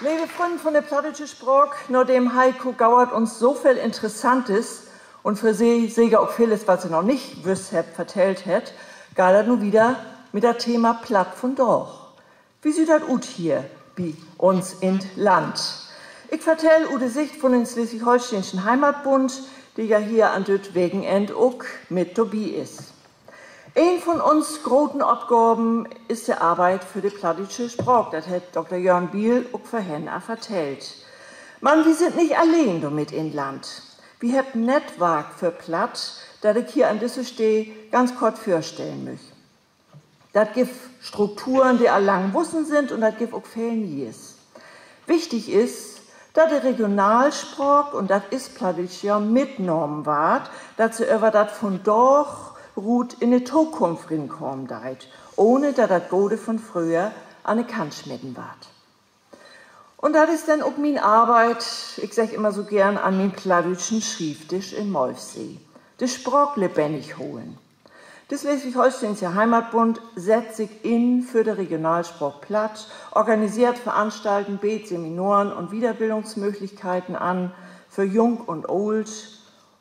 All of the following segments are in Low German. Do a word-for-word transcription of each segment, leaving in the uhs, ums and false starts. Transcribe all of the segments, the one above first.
Leve Frünnen von de plattdüütsche Spraak, nadem Heiko Gauert uns so veel Interessantes un för Se seker ok veles, wat Se noch nich wüsst hebbt, vertellt hett, geiht dat nu wieder mit dat Thema Platt vundaag. Wo süht dat ut hier bi uns in't Land? Ik vertell ut de Sicht vun den Sleswig-Holsteenschen Heimatbund, de ja hier an dütt Wekenenn ok mit dorbi is. Een vun uns groten Opgaven is de Arbeit för de plattdüütsche Spraak. Dat hett Dokter Jörn Biel ok vörhen al vertellt. Man wi sünd nich alleen dormit in't Land. Wi hebbt en Nettwark för Platt, dat ik hier an disse Steed ganz kort vörstellen müch. Dat gifft Strukturen, de al lang wussen sünd, un dat gifft ok veel Nees. Wichtig is, dat de Regionalspraak, un dat is Plattdüütsch ja, mitnahmen warrt, dat se över dat Vundaag rut in de Tokunft rinkamen deit, ohne dat dat Gode von fröher an de Kant smeten warrt. Un dat is denn ok mien Arbeit, ik segg immer so geern, an mien plattdüütschen Schrievdisch in Molfsee: de Spraak lebennig holen. De Sleswig-Holsteensche Heimatbund sett sik in för de Regionalspraak Platt, organiseert Veranstalten, beedt Seminaren un Wiederbildungsmööglichkeiten an för Jung un Oolt,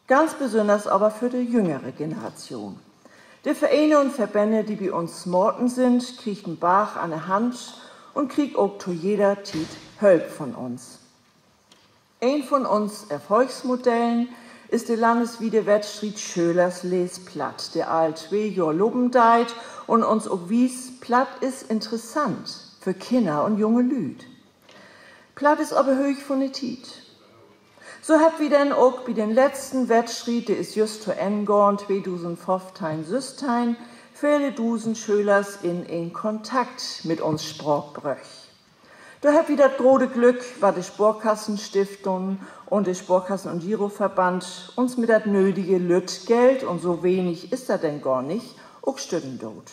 ganz besünners aver för de jüngere Generation. De Vereene un Verbänne, de bi uns Maten sünd, kriegt en Barg an de Hand un kriegt ok to jeder Tiet Hölp von uns. Een von uns Erfolgsmodellen is de landeswiede Wettstriet Schölers leest Platt, de al twee Johr lopen deit un uns ok wiest: Platt is interessant för Kinner un junge Lüüd. Platt is op de Hööch vun de Tiet. So hebbt wi denn ok bi den letzten Wettstriet, de is jüst to Enn gahn, tweedusendföffteihn, sössteihn, vele dusend Schölers in en Kontakt mit uns Spraak bröcht. Dor hebbt wi dat grote Glück, wat de Sparkassenstiftung un de Sparkassen- un Giroverband uns mit dat nödige lütt Geld, un so wenig is dat denn gor nich, ok stütten doot.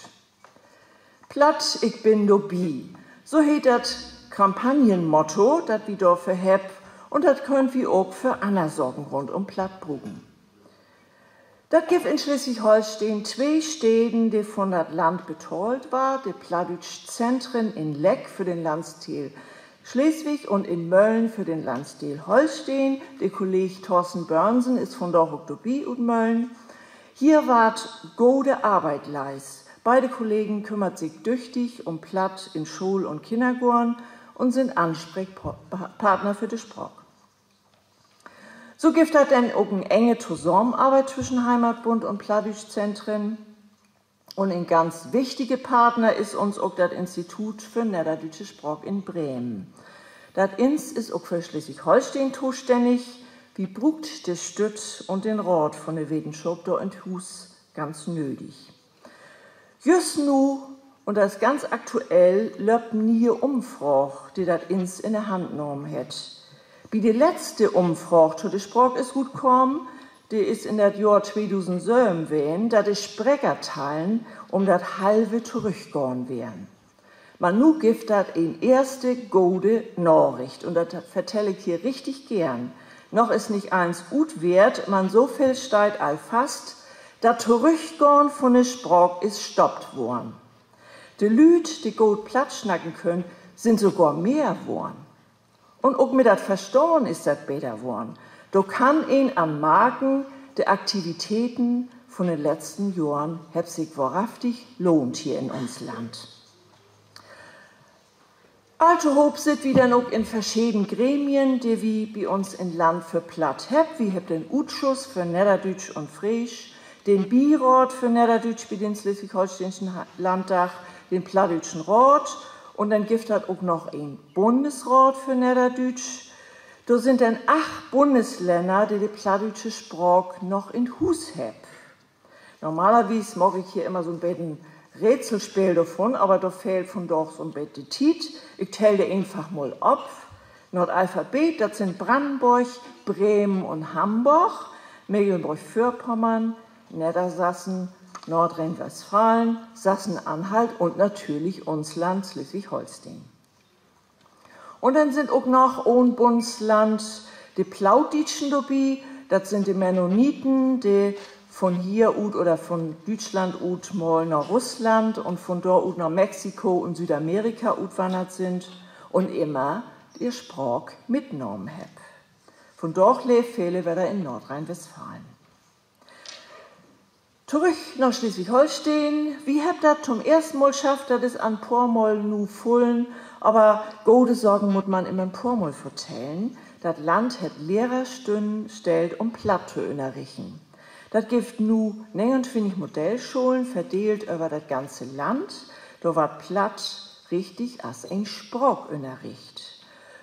Platt, ik bün dorbi. So heet dat Kampagnenmotto, dat wi dorför hebbt, un dat köönt wi ok för anner Saken rundüm Platt bruken. Dat gifft in Sleswig-Holsteen twee Steden, de vun dat Land betahlt warrt: de Plattdüütsch Zentren in Leck för den Landsdeel Sleswig un in Mölln för den Landsdeel Holsteen. De Kolleeg Thorsten Börnsen is vundaag ok dorbi ut Mölln. Hier warrt gode Arbeit leist. Beide Kollegen kümmert sik düchtig um Platt in School un Kinnergoorn un sünd Anspreekpa-, Partner för de Spraak. So gifft dat denn ok en enge Tosamenarbeit twüschen Heimatbund un Plattdüütsch Zentren. Un en ganz wichtige Partner is uns ok dat Institut för Nedderdüütsche Spraak in Bremen. Dat INS is ok för Sleswig-Holsteen tostännig. Wi bruukt de Stütt un den Raat vun de Wetenschop dor in't Huus ganz nödig. Jüst nu, un dat is ganz aktuell, löppt en ne'e Umfraag, de dat INS in de Hand nahmen hett. Bi de letzte Umfraag to de Spraak is rutkamen, de is in dat Johr tweedusendsöven ween, dat de Sprekertallen üm dat Halve torüchgahn weren. Man nu gifft dat en eerste gode Naricht, un dat vertell ik hier richtig geern. Noch is nich allens utweert, man so veel steiht al fast: Dat Torüchgahn vun de Spraak is stoppt worrn. De Lüüd, de goot Platt snacken köönt, sünd sogor mehr worrn. Un ok mit dat Verstahn is dat beter worrn. Dor kann een an marken, de Aktivitäten vun de letzten Johren hebbt sik wohrhaftig lohnt hier in uns Land. Alltohoop sitt wi denn ok in verscheden Gremien, de wi bi uns in't Land för Platt hebbt. Wi hebbt den Utschuss för Nedderdüütsch un Freesch, den Biraat för Nedderdüütsch bi den Sleswig-Holsteenschen Ha-, Landdag, den Plattdüütschen Raat, un denn gifft dat ok noch en Bundesraat för Nedderdüütsch. Dor sünd denn acht Bundeslänner, de de plattdüütsche Spraak noch in't Huus hebbt. Normalerwies maak ik hier immer so'n beten Rätselspeel dorvun, aver dor fehlt vundaag so'n beten de Tiet. Ik tell de eenfach mal op. Na't Alphabet, dat sünd Brannenborg, Bremen un Hamborg, Mekelnborg-Vörpommern, Neddersassen, Noordrhien-Westfalen, Sassen-Anhalt un natürlich uns Land Sleswig-Holsteen. Un denn sünd ok noch ahn Bundsland de Plautdietschen dorbi. Dat sünd de Mennoniten, de vun hier ut oder vun Düütschland ut mal na Russland un vun dor ut na Mexiko un Südamerika utwannert sünd un immer ehr Spraak mitnahmen hebbt. Vundaag leevt vele wedder in Noordrhien-Westfalen. Torüch na Sleswig-Holsteen. Wi hebbt dat to'n eersten Mal schafft, dat is en poor Mal nu fullen, aver gode Saken mutt man immer en poor Mal vertellen. Dat Land hett Lehrerstünnen stellt, üm Platt to ünnerrichten. Dat gifft nu negenuntwintig Modellscholen, verdeelt över dat ganze Land. Dor warrt Platt richtig as en Spraak ünnerricht.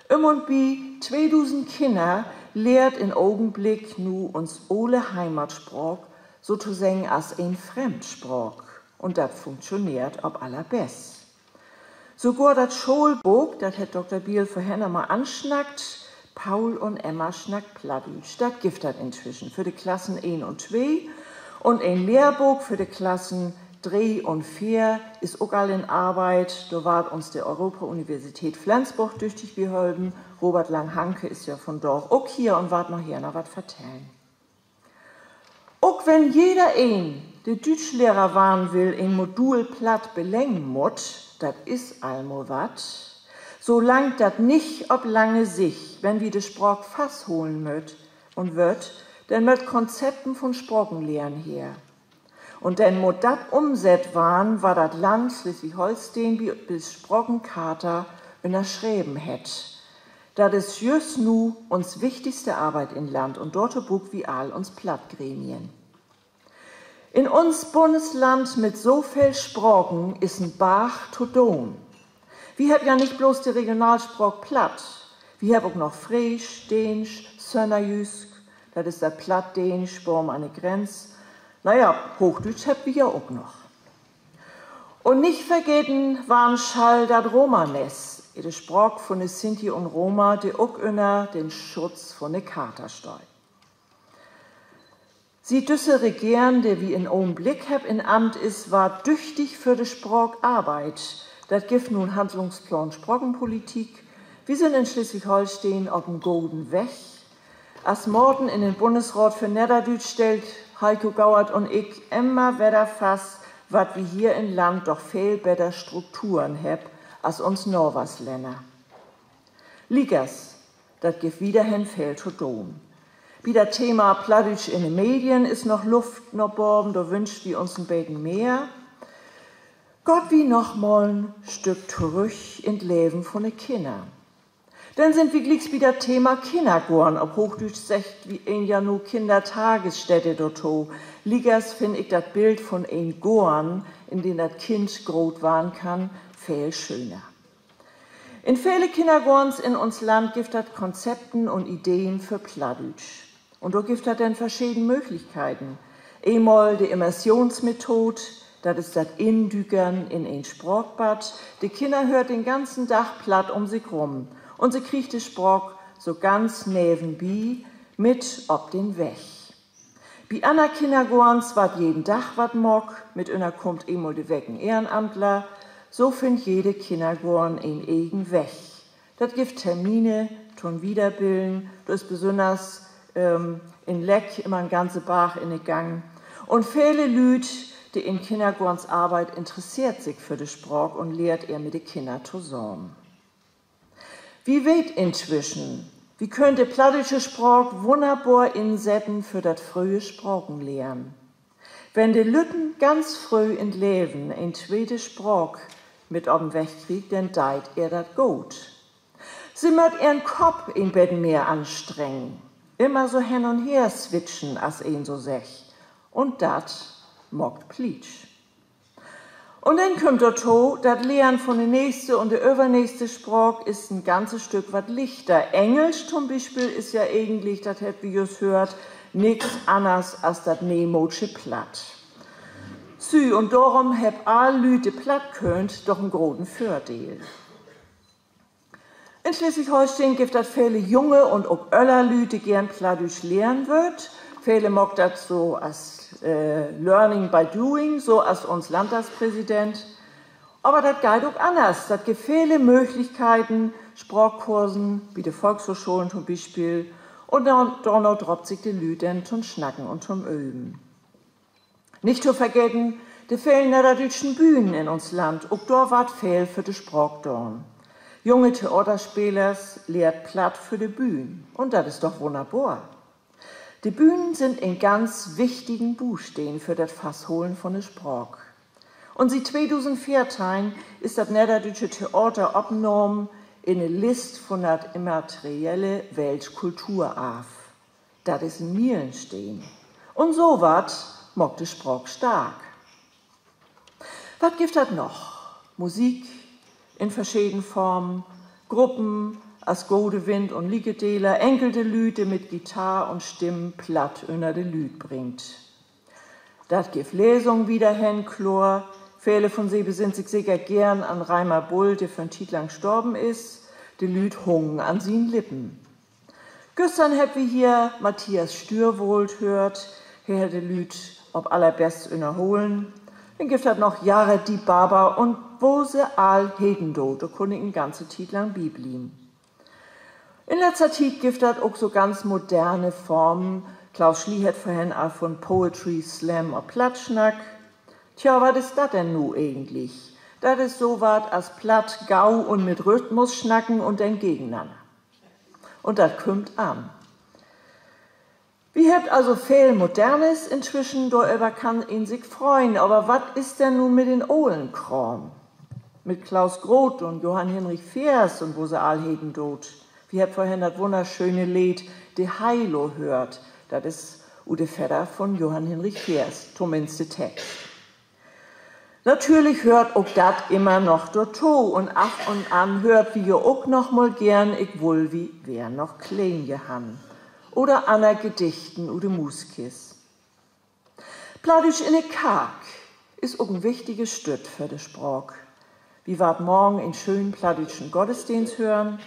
Üm un bi tweedusend Kinner lehrt in'n Ogenblick nu uns ole Heimatspraak sotoseggen as en Fremdspraak. Un dat funktioneert op allerbest. Sogor dat Schoolbook, dat hett Dokter Biel vörhen al mal ansnackt, Paul un Emma snackt Plattdüütsch, dat gifft dat intwischen för de Klassen een un twee. Un en Lehrbook för de Klassen dree un veer is ok al in Arbeit. Dor warrt uns de Europa-Universität Flensborg düchtig bi holpen. Robert Langhanke is ja vundaag ok hier un warrt naher noch wat vertellen. Ok wenn jedereen, de Düütschlehrer warrn will, en Modul Platt beleggen mutt, dat is al mal wat. So langt dat nich op lange Sicht, wenn wi de Spraak fastholen mööt un wüllt, denn mööt Konzepten vun Sprakenlehren her. Un denn mutt dat ümsett warrn, wat dat Land Sleswig-Holsteen bi de Sprakencharta ünnerschreven hett. Dat is jüst nu uns wichtigste Arbeit in't Land un dorto bruukt wi all uns Plattgremien. In uns Bundsland mit so veel Spraken is en Barg to doon. Wi hebbt ja nich blots de Regionalspraak Platt, wi hebbt ok noch Freesch, Deensch, Sönnerjysk, dat is dat Plattdeensch baven an de Grenz. Na ja, Hoochdüütsch hebbt wi ja ok noch. Un nich vergeten warrn schall dat Romanes, de Spraak vun de Sinti un Roma, de ok ünner den Schutz vun de Charta steiht. Siet düsse Regeren, de wi in'n Ogenblick hebbt in Amt, is, warrt düchtig för de Spraak arbeidt. Dat gifft nu en Handlungsplaan Sprakenpolitik. Wi sünd in Sleswig-Holsteen op en goden Weg. As Maten in den Bundsraat för Nedderdüütsch stellt Heiko Gauert un ik immer wedder fast, wat wi hier in't Land doch veel beter Strukturen hebbt as uns Naverslänner. Liekers, dat gifft wiederhen veel to doon. Bi dat Thema Plattdüütsch in de Medien is noch Luft na baven, dor wünscht wi uns en beten mehr. Gaht wi noch mal en Stück torüch in't Leven vun de Kinner. Denn sünd wi glieks bi dat Thema Kinnergoorn. Op Hoochdüütsch seggt een ja nu Kindertagesstätte dorto. Liekers finn ik dat Bild vun en Goorn, in den dat Kind groot warrn kann, veel schöner. In vele Kinnergoorns in uns Land gifft dat Konzepten un Ideen för Plattdüütsch. Un dor gifft dat denn verscheden Mööglichkeiten. Eenmal de Immersionsmethod, dat is dat Indükern in en Spraakbad. De Kinner höört den ganzen Dag Platt üm sik rüm un se kriegt de Spraak so ganz nevenbi mit op den Weg. Bi anner Kinnergoorns warrt jeden Dag wat maakt, mitünner kummt eenmal de Week en Ehrenamtler. So finnt jede Kinnergoorn en egen Weg. Dat gifft Termine to'n Wiederbillen, dor is besünners, ähm, in Leck immer en ganze Barg in de Gang. Un vele Lüüd, de in Kinnergoorns arbeidt, interesseert sik för de Spraak un lehrt ehr mit de Kinner tosamen. Wi weet intwischen, wi köönt de plattdüütsche Spraak wunnerbor insetten för dat fröhe Sprakenlehren. Wenn de Lütten ganz fröh in't Leven en tweete Spraak mit op den Weg kriegt, denn deit ehr dat goot. Se mööt ehren Kopp en beten mehr anstrengen, immer so hen un her switchen, as een so seggt. Un dat maakt plietsch. Un denn kümmt dorto, dat Lehren vun de nächste un de övernächste Spraak is en ganze Stück wat lichter. Engelsch to'n Bispeel is ja egentlich, dat hebbt wi jüst höört, nix anners as dat neemoodsche Platt. Sü, un dorüm hebbt all Lüüd, de Platt köönt, doch en groten Vördeel. In Sleswig-Holsteen gifft dat vele junge un ok öller Lüüd, de geern Plattdüütsch lehren wüllt. Vele maakt dat so as, äh, Learning by Doing, so as uns Landtagspräsident. Aver dat geiht ok anners. Dat gifft vele Mööglichkeiten, Spraakkursen, bi de Volkshoochscholen to'n Bispeel. Un dor-, dorna draapt sik de Lüüd denn to'n Snacken un to'n Öven. Nich to vergeten de velen nedderdüütschen Bühnen in uns Land. Ok dor warrt veel för de Spraak daan. Junge Theaterspelers lehrt Platt för de Bühn, un dat is doch wunnerbor. De Bühnen sünd en ganz wichtigen Busteen för dat Fastholen von de Spraak. Un siet tweedusendveerteihn is dat Nedderdüütsche Theater opnahmen in de List vun dat immaterielle Weltkulturarv. Dat is en Mielensteen. Un so wat maakt de Spraak stark. Wat gifft dat noch? Musik in verscheden Formen, Gruppen as Gode Wind un Liekedeler, enkelte Lüüd, de mit Gitarr un Stimm Platt ünner de Lüüd bringt. Dat gifft Lesungen wiederhen, kloor. Vele vun Se besinnt sik seker geern an Reimer Bull, de vör 'n Tietlang storven is. De Lüüd hungen an sien Lippen. Güstern hebbt wi hier Matthias Stührwoldt höört. He hett de Lüüd op allerbest ünnerholen. Denn gifft dat noch Yared Dibaba un Wo se all heten doot. Dor kunn ik en ganze Tietlang bi blieven. In letzter Tiet gifft dat ok so ganz moderne Formen. Klaus Schlie hett vörhen al vun Poetry Slam op Platt snackt. Tja, wat is dat denn nu egentlich? Dat is so wat as Platt gau un mit Rhythmus snacken un denn gegenanner. Un dat kümmt an. Wi hebbt also veel Modernes intwischen, doröver kann een sik freuen. Aver wat is denn nu mit den olen Kraam? Mit Klaus Groth un Johann Hinrich Fehrs un wo se all heten doot. Wi hebbt vörhen dat wunnerschöne Leed De Heilo höört. Dat is ut de Fedder vun Johann Hinrich Fehrs, tominnst de Text. Natürlich höört ok dat immer noch dorto un af un an höört wi jo ok noch mal geern Ik wull, wi weren noch kleen, Johann, oder anner Gedichten ut de Muuskist. Plattdüütsch in de Kark is ok en wichtige Stütt för de Spraak. Wi warrt morgen en schönen plattdüütschen Gottesdeenst hören.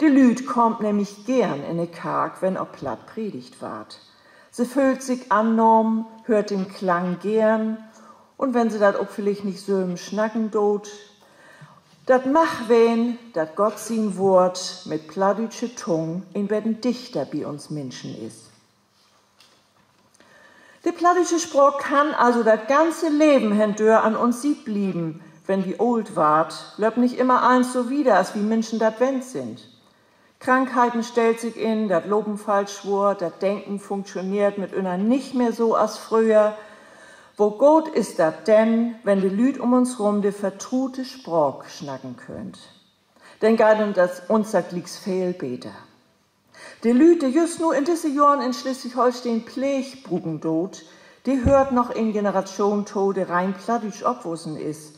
De Lüüd kaamt nämlich geern in de Kark, wenn op Platt predigt warrt. Se föhlt sik annahmen, höört den Klang geern, un wenn se dat ok villicht nich sülven snacken doot. Dat mag ween, dat Gott sien Woort mit plattdüütsche Tung en beten dichter bi uns Minschen is. De plattdüütsche Spraak kann also dat ganze Leven hendör an uns Siet blieven. Wenn wi oolt warrt, löppt nich immer allens so wieder, as wi Minschen dat wennt sünd. Krankheiten stellt sik in, dat Lopen fallt swoor, dat Denken funktioneert mitünner nich mehr so as fröher. Wo goot is dat denn, wenn de Lüüd üm uns rum de vertrute Spraak snacken köönt? Denn geiht uns dat glieks veel beter. De Lüüd, de jüst nu in disse Johren in Sleswig-Holsteen Pleeg bruken doot, de höört noch en Generatschoon to, de rein plattdüütsch opwussen is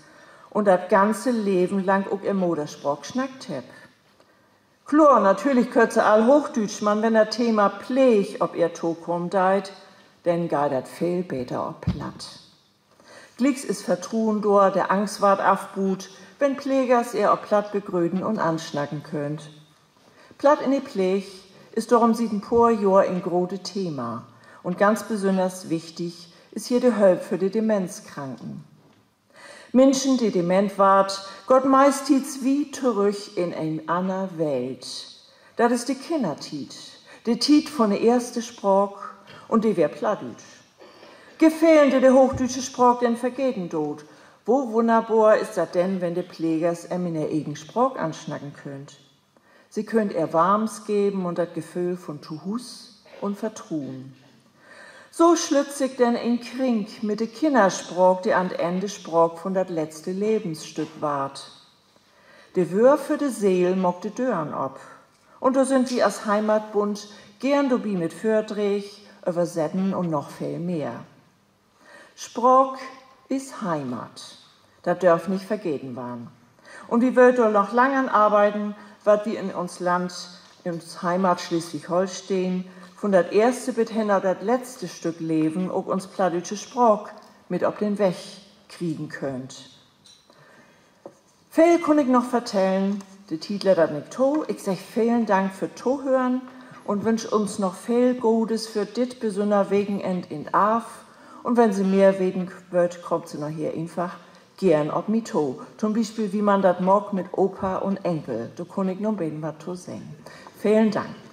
un dat ganze Leven lang ok ehr Moderspraak snackt hebbt. Kloor, natürlich köönt se all Hoochdüütsch, man wenn dat Thema Pleeg op ehr tokamen deit, denn geiht dat veel beter op Platt. Glieks is Vertruen dor, de Angst warrt afbuut, wenn Plegers ehr op Platt begröten un ansnacken köönt. Platt in de Pleeg is dorüm siet en poor Johr en grote Thema. Un ganz besünners wichtig is hier de Hölp för de Demenzkranken. Minschen, de dement warrt, gaht meisttiets wiet torüch in en anner Welt. Dat is de Kinnertiet, de Tiet vun de eerste Spraak, un de weer Plattdüütsch. Gefährn, de de hoochdüütsche Spraak denn vergeten doot. Wo wunnerbor is dat denn, wenn de Plegers em in ehr egen Spraak ansnacken köönt? Se köönt ehr Warms geven un dat Geföhl vun Tohuus un Vertruen. So slütt sik denn en Kring mit de Kinnerspraak, de an't Enn de Spraak vun dat letzte Levensstück warrt. De Wöör för de Seel maakt de Dören op. Un dor sünd wi as Heimatbund geern dorbi mit Vördrääg, Översetten un noch veel mehr. Spraak is Heimat. Dat dörv nich vergeten warrn. Un wi wüllt dor noch lang an arbeiden, wat wi in uns Land, in uns Heimat Sleswig-Holsteen, vun dat eerste bit hen na dat letzte Stück Leven ok uns plattdüütsche Spraak mit op den Weg kriegen köönt. Veel kunn ik noch vertellen, de Tiet lett dat nich to. Ik segg velen Dank för't Tohören un wünsch uns noch veel Godes för dit besünner Wekenenn in't Arv. Un wenn Se mehr weten wüllt, kaamt Se noch hier eenfach geern op mi to. To'n Bispeel, wie man dat maakt mit Opa un Enkel. Dor kunn ik noch 'n beten wat to seggen. Velen Dank.